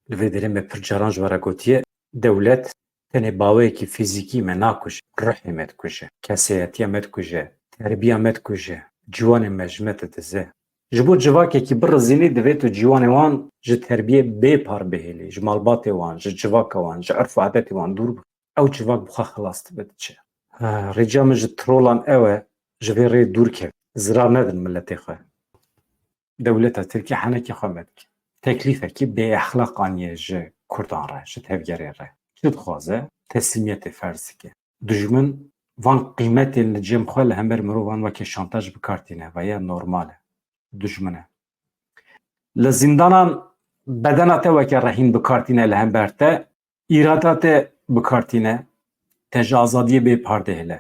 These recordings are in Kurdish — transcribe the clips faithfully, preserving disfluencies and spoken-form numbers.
Li vê derê me pir caran ji we re gotiye, dewlet tenê baweyekî fîzîkî me nakuje, ruhê me dikuje, kesayetiya me dikuje, terbiya me dikuje, ciwanê me ji me didize. Ji bo civakekî birizînî divê tu ciwanê wan ji terbiyê bê par bihêlî, ji malbatê wan, ji civaka wan, ji urf û adetê wan dûr bixî. Ew civak bi xwe xilas dibe diçe. Ha, rica min ji trolan ew e, ji vê rê dûr kevin. Zirar nedin miletê xwe. Dewleta Tirkî henekê xwe me dike. Teklîfekî bêexlaq aniye ji kurdan re, ji tevgerê re. Çi dixwaze? Teslîmiyetê ferz dike. Dijmin van qîmetên li cem xwe li hember mirovan weke şantaj bi kar tîne. Ve ya normal e. Dijmin e. Li zindanan bedena te weke rehîn bi kar tîne li hember te. Îrada te bi kar tîne, te ji azadiyê bê par dihêle.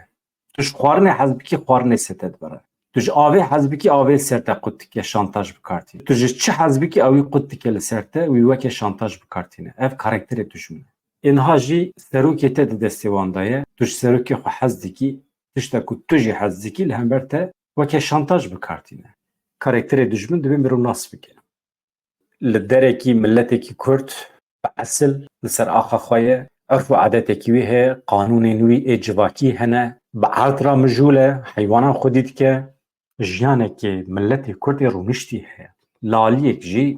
Tu ji xwarinê hez bikî, xwarinê ser te dibire. Tu ji avê hez bikî, avê li ser te qut dike, şantaj bi kar tîne. Tu ji çi hez bikî, ew wî qut dike li ser te, wî weke şantaj bi kar tîne. Ev karakterê dijmin e. Ê niha jî serokê te di destê wan de ye, tu ji serokê xwe hez dikî, tişta ku tu jî hez dikî, li hember te weke şantaj bi kar tîne. Karakterê dijmin divê mirov nas bike. Li derekî miletekî Kurd bi esil li ser axa xwe ye, urf û adetekî wî heye, qanûnên wî ê civakî hene, bi erd re mijûl e, heywanan xwedî dike. Jiyanekê miletê Kurd ê rûniştî heye. Li aliyek jî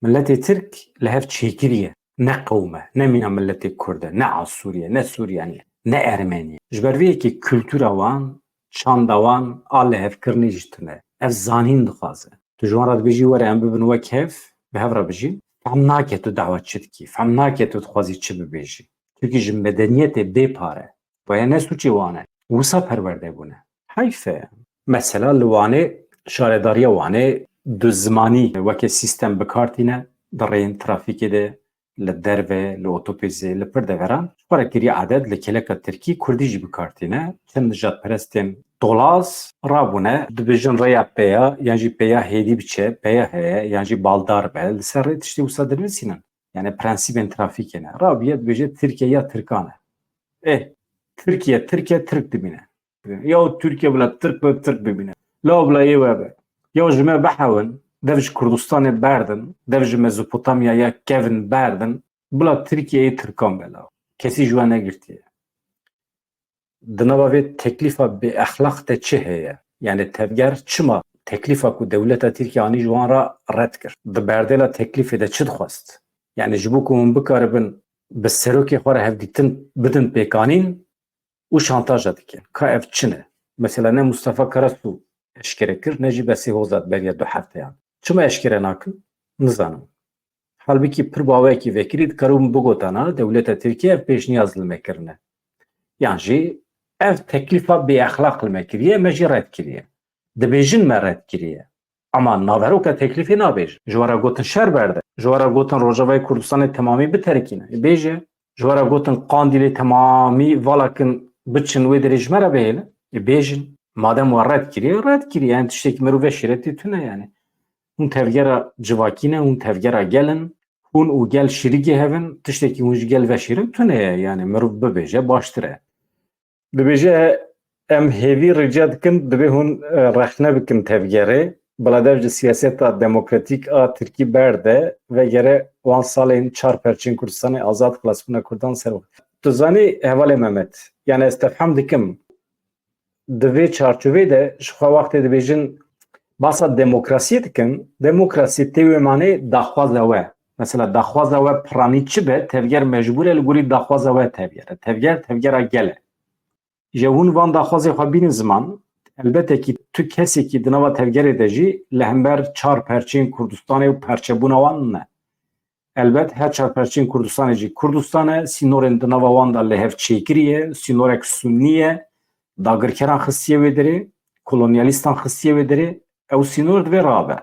miletê Tirk li hev çêkiriye. Ne qewm e, ne mîna miletê Kurd e, ne Asûrî ye, ne Suryanî ye, ne Ermenî ye. Ji ber vê yekê kultura wan, çanda wan a lihevkirinê jî tune. Ev zanîn dixwaze. Tu ji wan re dibêjî, were em bibin wek hev, bi hev re bijîn. Fehm nake tu dawa çi dikî, fehm nake tu dixwazî çi bibêjî. Çimkî ji medeniyetê bê par e. Waya ne sûcê wan e. Wisa perwerde bûne. Heyf e. Mesela li Wanê, şaredariya Wanê du zimanî weke sîstem bi kar tîne, di rêyên trafîkê de, li derve, li otobusê, li pir deveran, ji xwe re kiriye adet, li kêleka tirkî, kurdî jî bi kar tîne. Çend nijadperestên dolaz rabûne, dibêjin rêya peya, yan jî peya hêdî biçe, peya heye, yan jî baldar be, li ser rê tiştê wisa dinivîsînin. Yani prensîbên trafîkê ne. Rabiye dibêje Tirkiye ya tirkan e. Ê, Tirkiye, Tirkiye, Tirk dibîne. Ya Tirkiye bila Tirk be, Tirk bibîne. La bila ê we be. Ya ji me bihewin, dev ji Kurdistanê berdin, dev ji Mezopotamyaya kevin berdin, bila Tirkiyeyê Tirkan be la. Kesî ji we negirtiye. Di nava vê teklîfa bêexlaq de çi heye? Yani tevger çima teklîfa ku dewleta Tirkiye anî ji wan re red kir? Di berdêla teklîfê de çi dixwest? Yani ji bo ku hûn bikaribin bi serokê xwe re hevdîtin bidin pêkanîn, û şantaja dike. Ka ev çi ne? Mesela ne Mustafa Karasu eşkere kir, ne jî Besê Hozat beriya du hefteyan. Çima eşkere nakin? Nizanim. Halbikî pir baweyekî vekirî dikaribûn bigotana, dewleta Tirkiye ev pêşniyaz li me kirine. Yan jî ev teklîfa bêexlaq li me kiriye, me jî red kiriye. Dibêjin me red kiriye. Ama naveroka teklîfê nabêjin. Ji we re gotin şer berde. Ji we re gotin Rojavayê Kurdistanê temamî biterikîne. Ê bêje. Ji we re gotin Qandîlê temamî vala kin biçin wê derê ji me re bihêlin. Ê bêjin. Madem we red kiriye, red kiriye. Yani tiştekî mirov ve şîretî tune yani. Hûn tevgera civakî ne, hûn tevgera gel in. Hûn û gel şîrîgê hev in, tiştekî hûn ji gel ve şîrin tune ye. Yani mirov bibêje baştir e. Dibêje, em hêvî rica dikin, divê hûn, e, rexne bikin tevgerê. Bila dev ji siyaseta demokratîk a Tirkî berde, vegere wan salên çar perçên Kurdistanê azad, xilasbûna Kurdan ser. Tu zanî, hevalê Mehmet, yani ez tefhem dikim, di vê çarçovê de ji xwe wextê dibêjin basa demokrasiyê dikin, demokrasî tê wê manê daxwaza we. Mesela daxwaza we piranî çi be, tevger mecbûr e li gorî daxwaza we tevger e. Tevger, tevgera gel e. Ji hûn van daxwazê xwe bînin ziman, elbete kî tu kesekî di nava tevgerê de jî li hember çar perçeyên Kurdistanê û perçebûna wan ne. Elbet her çar perçeyên Kurdistanê jî Kurdistan e, sînorên di nava wan de li hev çêkirî ye, sînorek sunî ye, dagirkeran xistiye wê derê, kolonyalîstan xistiye wê derê, ew sînor divê rabe.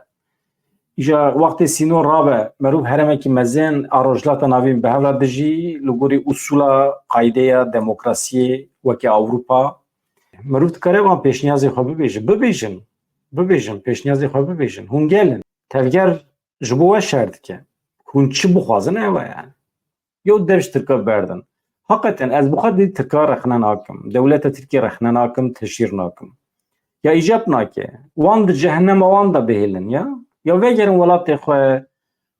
Îja wextê sînor rabe, merûv herêmekî mezin a Rojhilata Navîn bi hev re dijî, li gorî usûla, qaydeya demokrasiyê weke Ewropa. Merûv dikare van pêşniyazê xwe bibêje, bibêjin, bibêjin, pêşniyazê xwe bibêjin. Hûn gel in. Tevger ji bo we şer dike. Hûn çi bixwazin ew e yani. Yew dev ji Tirka berdin. Heqeten ez bi xwe dî Tirka rexne nakim. Dewleta Tirkiyê rexne nakim, teşhîr nakim. Ya îcab nake. Wan di cehennema wan de bihêlin ya. Ya vegerin welatê xwe,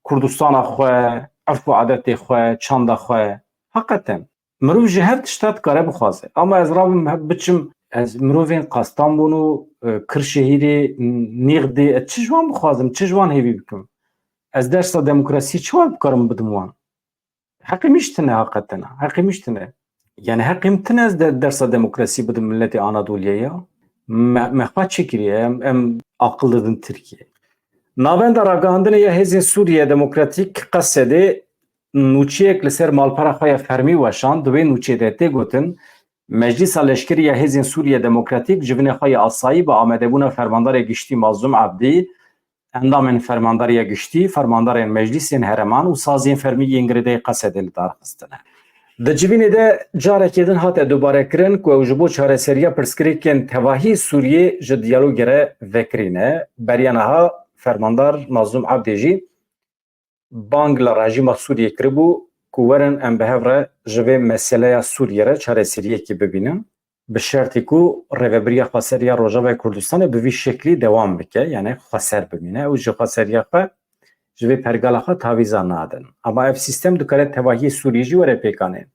Kurdistana xwe, Urf û adetê xwe, çanda xwe. Heqeten. Mirov ji her tişta dikare bixwaze. Ama ez rabim he-, biçim, ez mirovên Qastanbûn û, e, Kirşehîrê, Nîxdê, ez çi ji wan bixwazim, çi ji wan hêvî bikim? Ez dersa demokrasiyê çi wan bikarim bidim wan? Heqê min jî tune heqeten. Heqê min jî tune. Yani heqê min tune ez de dersa demokrasiyê bidim miletê Anadoliyê ya. Me, me xwe çi kiriye? Em, em aqil didin Tirkiye. Navenda Ragihandinê ya Hêzên Sûriye Demokratîk, Qesedê, nûçeyek li ser malpera xwe ya fermî weşand. Di wê nûçeyê de tê gotin, Meclîsa Leşkerî ya Hêzên Sûriye Demokratîk civinê xwe ya asayî bi amadebûna Fermandarê Giştî Mazlûm Ebdî, endamên Fermandariya Giştî, fermandarên meclîsên herêman û saziyên fermî yên girêdayî Qesedê li dar xistine. Di civînê de carekê din hate dubarekirin ku ew ji bo çareseriya pirsgirêkên tevahî Sûriyê ji diyalogê re vekirî ne. Beriya niha Fermandar Mazlûm Ebdî jî bang li rejîma Sûriyê kiribû ku werin em bi hev re ji vê meseleya Sûriyê re çareseriyekê bibînin, bi şertî ku Rêvebiriya Xweser ya Rojavayê Kurdistanê bi vî şeklî dewam bike, yani xweser bimîne û ji xweseriya xwe, ji vê pergala xwe tavîza nadin. Ama ev sîstem dikare tevahiyê Sûriyê jî were pêkanê.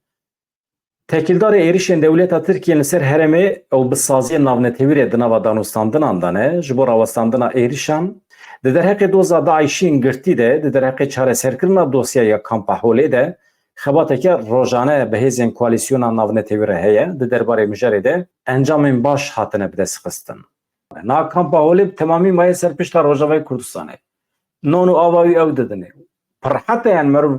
Tekildarê êrişên dewleta Tirkiye li ser herêmê ew bi saziyên navnetewî re di nava danûstandinan de ne, ji bo rawestandina êrişan, di derheqê doza DAIŞ'î yên girtî de, di derheqê çareserkirina dosyaya Kampa Holê de, xebateke rojane bi hêzên koalîsyona navnetewî re heye, di derbarê mijarê de encamên baş hatine bidestxistin. Na Kampa Holê bi temamî maye ser pişta Rojavayê Kurdistanê. Non û ava wî ew didinê. Pirhete yan meriv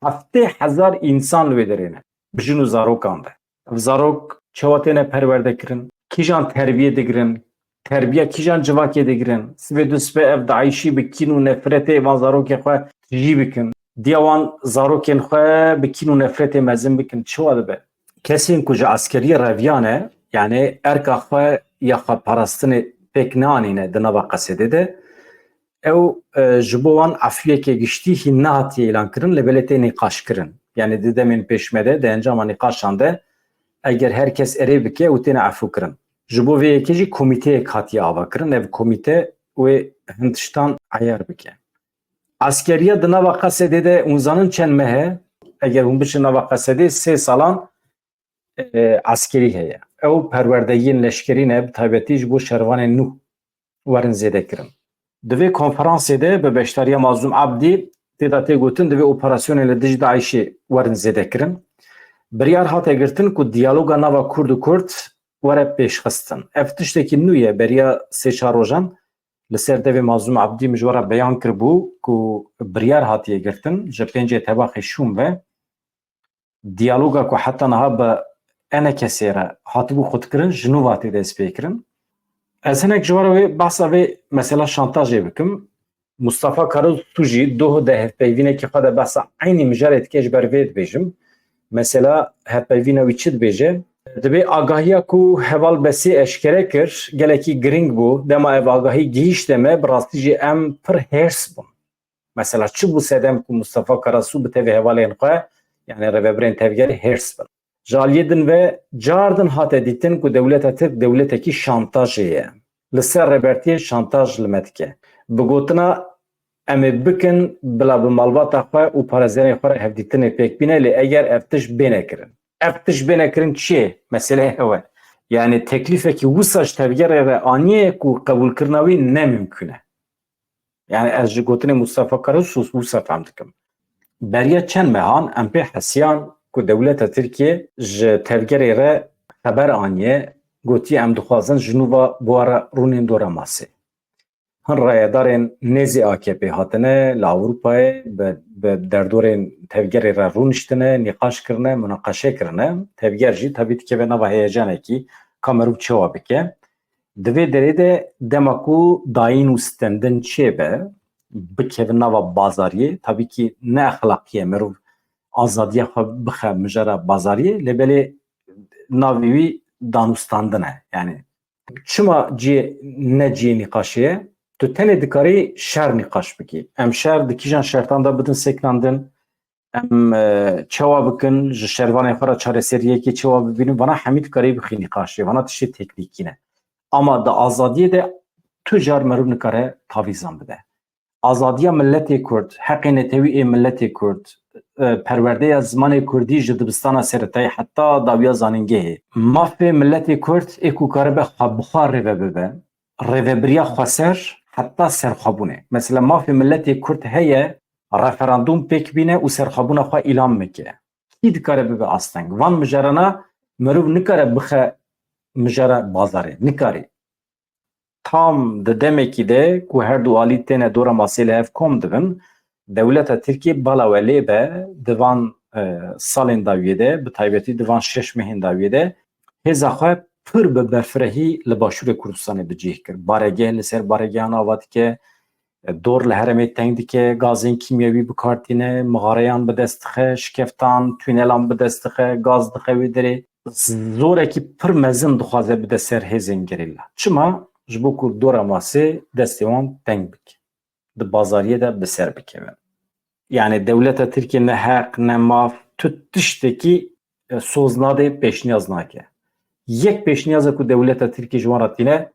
heftê hezar însan li wê derê ne. Bi jin û zarokan de. Ev zarok çawa têne perwerde kirin? Kîjan terbiyê digirin? Terbiya kîjan civakê digirin? Sibê du sibê ev DAIŞ'î bi kîn û nefretê van zarokê xwe tijî bikin. Diya wan zarokên xwe bi kîn û nefretê mezin bikin. Çawa dibe? Kesên ku ji eskeriyê reviyane, yani erka xwe ya xwe parastinê pêk neanîne di nava Qesedê de, ew, e, ji bo wan efûyeke giştî hîn nehatiye îlankirin, lê belê tê nîqaşkirin. Yani di demên pêşme de, di encama nîqaşan de, eger her kes erê bike, ew têne efûkirin. Ji bo vê yekê jî komîteyek hatiye avakirin, ev komîte wê hin tiştan eyar bike. Eskeriya di nava Qesedê de, hûn zanin çend meh e? Eger hûn biçin nava Qesedê, sê salan e, eskerî heye. Ew perwerdeyiyên leşkerî ne, bi taybetî ji bo şervanên nû werin zêde kirin. Di vê konferansê de bi beşdariya Mazlûm Abdî tê de tê gotin, divê operasyonên li dijî DAIŞ'ê werin zêde kirin. Biryar hate girtin ku diyaloga nava Kurd û Kurd were pêşxistin. Ev tiştekî nû ye, beriya sê çar rojan li ser devê Mazlûm Abdî min ji we re beyan kiribû ku biryar hatiye girtin, ji pêncê Tebaxê şûn ve diyaloga ku heta niha bi enekesê re hatibû xurtkirin, ji nû ve tê destpêkirin. Ez hinek ji we re wê behsa vê mesela şantajê bikim. Mustafa Karasu jî doh de hevpeyvînekî xwe de behsa eynî mijarê dike, ji ber vê dibêjim. Mesela hevpeyvîna wî çi dibêje? Dibê agahiya ku Heval Besê eşkere kir, gelekî girîng bû. Dema ev agahî gihîşte me, bi rastî jî em pir hêrs bûn. Mesela çi bû sedem ku Mustafa Karasu bi tevî hevalên xwe, yani rêvebirên tevgerê hêrs bin? Ji aliyê din ve cardin hate dîtin ku dewleta Tirk dewletekî şantajê ye. Li ser rêbertiyê şantaj li me dike. Bi gotina em ê bikin bila bi malbata xwe û parêzerên xwe re hevdîtinê pêk bîne, lê eger ev tişt bêne kirin. Ev tişt bêne kirin çi ye? Mesele ew e. Yani teklîfekî wisa ji tevgerê re aniye ku qebûlkirina wî ne mimkûn e. Yani ez ji gotinê Mustafa Karasu wisa fehm dikim. Beriya çend mehan em pê hesiyan ku dewleta Tirkiye ji tevgerê re xeber aniye, gotiye, em dixwazin ji nû ve bi we re rûnên dora masê. Hin rayedarên nêzî A K P hatine li Ewropayê bi, bi derdorên tevgerê re rûniştine, nîqaş kirine, munaqeşe kirine. Tevger jî tevî dikeve nava heyecanekî, ka meriv çawa bike. Di vê derê de dema ku dayîn û stendin çêbe, bikevin nava bazariyê, tabî kî ne exlaqî ye meriv azadiya xwe bixe mijara bazariyê, lê belê navê wî danûstandin e. Yani çima cihê ne cihê nîqaşê ye? Tu tenê dikarî şer nîqaş bikî. Em şer di kîjan şertan de bidin sekinandin? Em, e, çawa bikin, ji şervanên xwe re çareseriyekê çawa bibînin, vana hemî dikarî bixî nîqaşê, vana tiştê teknîkî ne. Ama di azadiyê de tu car meriv nikare tavîzan bide. Azadiya miletê Kurd, heqê netewî ê miletê Kurd, e, perwerdeya zimanê kurdî ji dibistana seretayî heta dawiya zanîngehê. Mafê miletê kurd ê ku karibe xwe bi xwe rêve bibe, rêvebiriya xweser heta serxwebûnê. Mesela mafê miletê kurd heye referandûm pêk bîne û serxwebûna xwe îlan bike. Kî dikare bibe asteng? Van mijarana mirov nikare bixe mijara bazarê. Nikarî. Tam di demekî de ku her du alî têne dora masê li hev kom dibin, dewleta Tirkiyê bala we lê be, di van, e, salên dawiyê de, bi taybetî di van şeş mehên dawiyê de, hêza xwe pir bi berfirehî li Başûrê Kurdistanê bi cih kir. Baregeh li ser baregehan ava dike, dor li herêmê teng dike, gazên kîmyewî bi kar tîne, mixareyan bi dest dixe, şikeftan, tûnelan bi dest dixe, gaz dixe wê derê. Zorekî pir mezin dixwaze bide ser hêzên gerîla. Çima? Ji bo ku dora masê destê wan teng bike. Di bazariyê de bi ser bikeve. Yani dewleta Tirkiye ne heq, ne maf, tu tiştekî, e, soz nade, pêşniyaz nake. Yek pêşniyaza ku dewleta Tirkiye ji wan re tîne,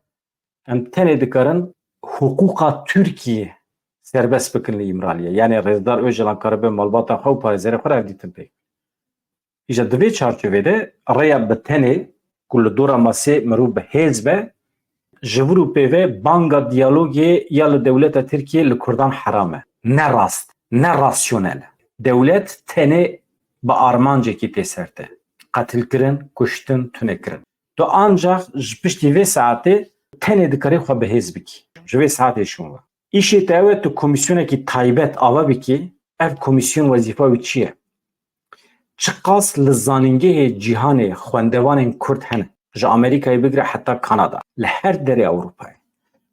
em tenê dikarin hiqûqa Tirkiye serbest bikin li Îmraliyê. Yani Rêzdar Ocalan karibe malbata xwe û parêzerê xwe re hevdîtin pêk. Îja di vê çarçovê de rêya bi tenê ku li dora masê mirov bi hêz be, ji vir û pê ve banga diyalogê ya li dewleta Tirkiye li Kurdan heram e. Ne rast, ne rasyonel. Dewlet tenê bi armancekî tê ser te. Qetilkirin, kuştin, tunekirin. Tu ancax ji piştî vê saetê tenê dikarî xwe bi hêz bikî. Ji vê saetê şûn ve. Îşê te ew e tu komîsyonekî taybet ava bikî, ev komîsyon wezîfa wî çi ye? Çiqas li zanîngehê cîhanê xwendevanên Kurd hene, ji Amerîkayê bigire heta Kanada, li her derê Ewropayê.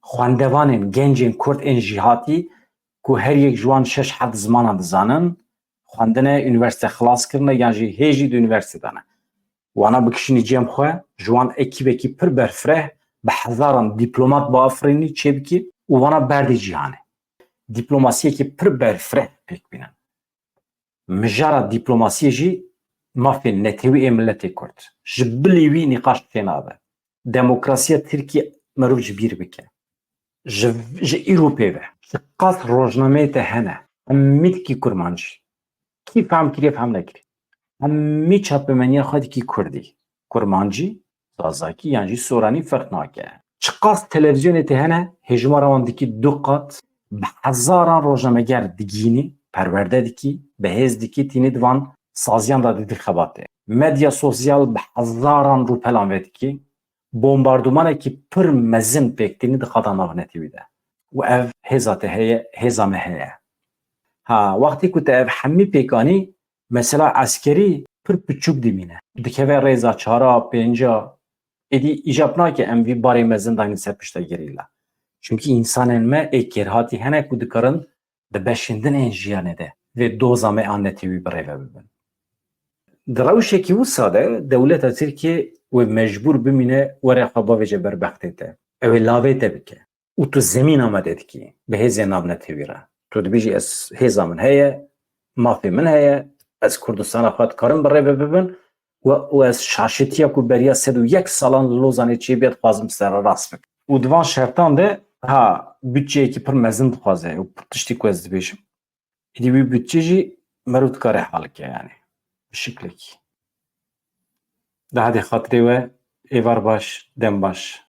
Xwendevanên gencên Kurd ên jîhatî ku her yek ji wan şeş heft zimanan dizanin, xwendine, unîversîte xilas kirine yan jî hê jî di unîversîte de ne. Wana bikişînî cem xwe, ji wan ekîbekî pir berfireh, bi hezaran dîplomat biafirînî çêbikî û wana berdî cîhanê. Dîplomasiyekî pir berfireh pêk bînin. Mijara dîplomasiyê jî mafên netewî ê miletê Kurd. Ji bilî wî nîqaş tênabe. Demokrasiya Tirkiyê mirov ji bîr bike. Ji, ji îro pê ve. Çiqas rojnameyê te hene. Hemî dikî kurmancî. Kî fehm kiriye, fehm nekiriye. Hemî çapemeniya xwe dikî kurdî. Kurmancî, zazakî yan jî soranî ferq nake. Çiqas televîzyonê te hene, hêjmara wan dikî du qat, bi hezaran rojnameger digînî, perwerde dikî, bi hêz dikî, tînî di van saziyan de didî xebatê. Medya sosyal bi hezaran rûpelan vedikî, bombardumanekî pir mezin pêk tînî diqada navnetewî de. Û ev hêza te heye, hêza me heye. Ha, wextê ku te ev hemî pêk anî, mesela eskerî pir piçûk dimîne. Dikeve rêza çara, pênca, êdî îcab nake em vî barê mezin daynin ser pişta gerîla. Çimkî însanên me ê kêrhatî hene ku dikarin di beşên din ên jiyanê de vê doza me a netewî bi rê ve bibin. Di rewşekî wisa de dewleta Tirkiyê wê mecbûr bimîne were xwe bavêje ber bextê te. Ew ê lavê te bike. Û tu zemîna me de dikî bi hêzên navnetewî re. Tu dibêjî ez hêza min heye, mafê min heye, ez Kurdistana xwe dikarim bi rê ve bibin û, û ez şaşetiya ku beriya sed û yek salan li Lozanê çêbûye dixwazim sererast bikim. Û di van şertan de, ha, budçeyekî pir mezin dixwaze û tiştê ku ez dibêjim. Êdî wî budçe jî merû dikare halike, yani. Bi şiklekî. Di hadê xatirê we êvar baş, dem baş.